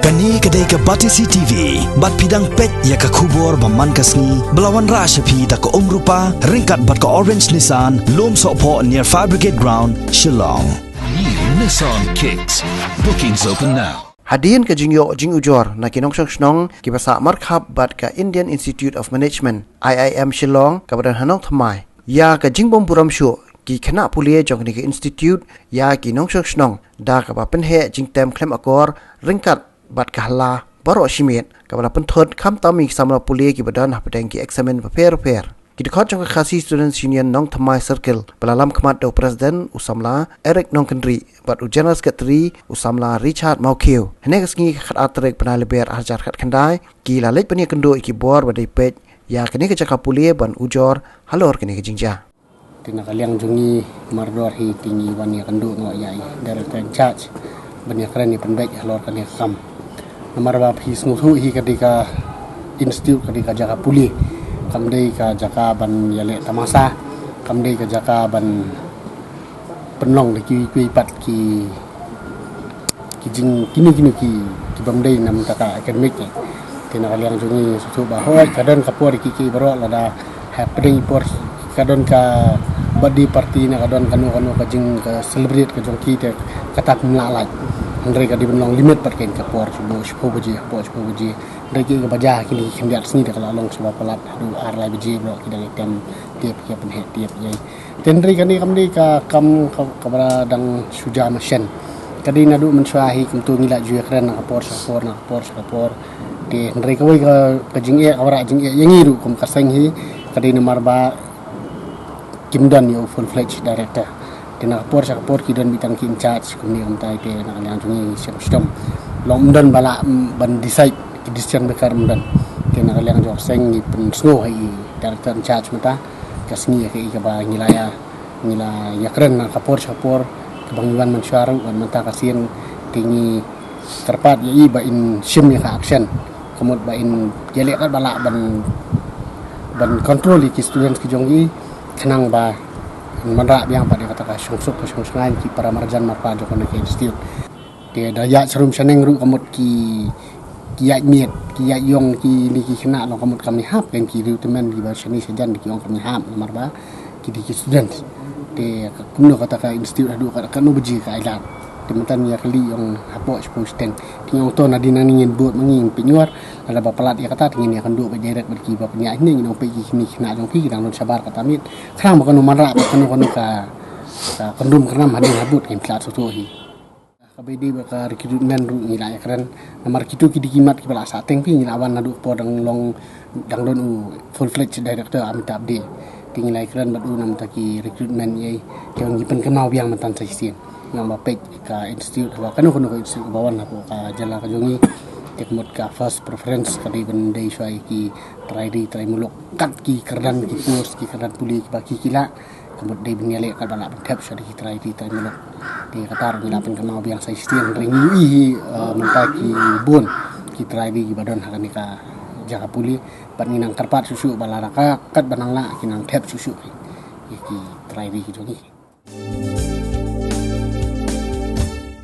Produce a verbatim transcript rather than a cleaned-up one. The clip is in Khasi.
Kane ka dei ka Batesi T V, bad phi dang peit ïa ka khubor ba man ka sngi, ba la wanrah sha phi da ka Umrupa, ryngkat bad ka Orange Nissan, Lumsohphoh near Fire Brigade Ground, Shillong. New Nissan Kicks. Bookings open now. Hadien ka jingïoh jingujor na ki nongshong shnong kiba sah markhap bad ka Indian Institute of Management, I I M Shillong, kaba don ha Nongthymmai, ïa ka jingbym burom shuh ki khynnah pule jong kane ka institute ïa ki nongshong shnong da kaba pynheh jingtem khlem akor ryngkat bad ka halla baroh shimet, kaba la pynthut khamtam ïa ki samla pule kiba don hapdeng ki eksamin bapher bapher. Ki dkhot jong ka Khasi Students Union Nongthymmai Circle ba la lam khmat da u President u samla Eric Nongkynrih bad u General Secretary u samla Richard Mawkhiew, hynne ka sngi ka khatar tarik bnai Lber arhajar khatkhyndai, ki la leit ban ïakynduh ïa ki bor ba dei peit ïa kane ka jaka pule ban ujor halor kane ka jingjia. Te na ka liang jong ngi mardor hi te ngi wan ïakynduh noh ïa i Director in charge ban ïakren ïa pynbeit halor kane ka kam. Namar ba phi sngewthuh hi ka dei ka institute, ka dei ka jaka pule, kam dei ka jaka ban ïaleh tamasa, kam dei ka jaka ban pynlong da kiwei kiwei pat ki ki jing kino kino ki, ki bym dei na bynta ka academic ne. Te na ka liang jong ngi sngewthuh ba hooid ka don ka por ïa kiei kiei baroh, lada hapdeng i por ka don ka birthday party ne ka don kano kano ka jing ka celebrate ka jong ki te kata phim lah lait. Hynrei ka dei ban long limit pat kein ka por, shibun shiphew baje, hapoh shiphew baje. Hynrei kiei kiei kaba jia ha kine ki khyndiat sngi te ka la long shibun palat haduh ar lai baje baroh ki dang ïatem tiep, ki ïa pynheh tiep ïa i. Te hynrei kane kam dei ka kam ka, kaba dang shu jia mynshem. Ka dei naduh mynshuwa hi kumto ngi la ju ïakren na ka por sha ka por, na ka por sha ka por. Te hynrei kawei ka, ka jingeh, kaba rah jingeh ïa ngi ruh kum ka seng hi, ka dei namar ba kim don ïa u full fledged director. Te na ka por sha ka por ki don beit tang ki in charge kumne kumtai, te na ka liang jong ngi shem shitom. Long ym don ba lah, mm, ban decide, ki decision maker ym don. Te na ka liang jong ka seng ngi pynsngew ha i director in charge mynta ka sngi ïa kaei kaba ngi la ïa, ngi la ïakren na ka por sha ka por, kaba ngi wan mynshuwa ruh, wan mynta ka sien te ngi kyrpad ïa i ba in shim ïa ka action, ka mut ba in ïaleh katba lah ban, ban control ïa ki students ki jong i, khnang ba in wanrah biang pat ïa kata ka shongsuk ka shongshngaiñ ki para marjan marpa jong kane ka institute. Te da ïaid sharum shaneng ruh ka mut ki, ki ïaid miet, ki ïaid ïong, kine ki khynnah long ka mut kam ïahap, kein ki riewtymmen kiba shane shajan ki ong kam ïahap namar ba ki dei ki students. Te ka, kumno kata ka institute haduh ka, kano baje ka ailad. Te mynta ngi ïa kylli ïong hapoh shiphew shiteng. Te ngi ong to nadien nangne ngin bud ma ngi, ngin pynïar, lada ba palat ïa kata te ngin ïakynduh beit direct bad kiba pynïaid hangne, ngin ong peit ki khynnah jong phi ki dang don shabar kata miet. Khnang ba kano wanrah kano kano ka, ka kyndum kyrnam hadien habud ngin tlot shuh shuh hi. Kaba ïadei bad ka recruitment ruh ngi la ïakren. Namar kito ki dei ki mat kiba la sah teng, phi, ngi la wan naduh por dang long, dang don u full fledged director Amitabh Dey. Te ngi la ïakren bad u na bynta ki recruitment ïa i. Te ngi pynkynmaw biang mynta sa shisien. Ngi ong ba peit ka institute, ba kano kano ka institute ba wan hapoh ka jylla ka jong ngi, te ka mut ka first preference ka dei ban dei shuwa ïa ki trai ri trai muluk. Kat ki kyrdan ki post, ki kyrdan pule kiba ki ki lah, ka mut dei ban ïaleh katba lah ban thep sha ki trai ri trai muluk. Te kata ruh ngi la pynkynmaw biang sa shisien, hynrei ngi ïohi hi, eh, mynta ki bun ki trai ri kiba don ha kane ka jaka pule. Bad ngi nang kyrpad shuh shuh ba lada ka katba nang lah ki nang thep shuh shuh ki, ki trai ri ki jong ngi.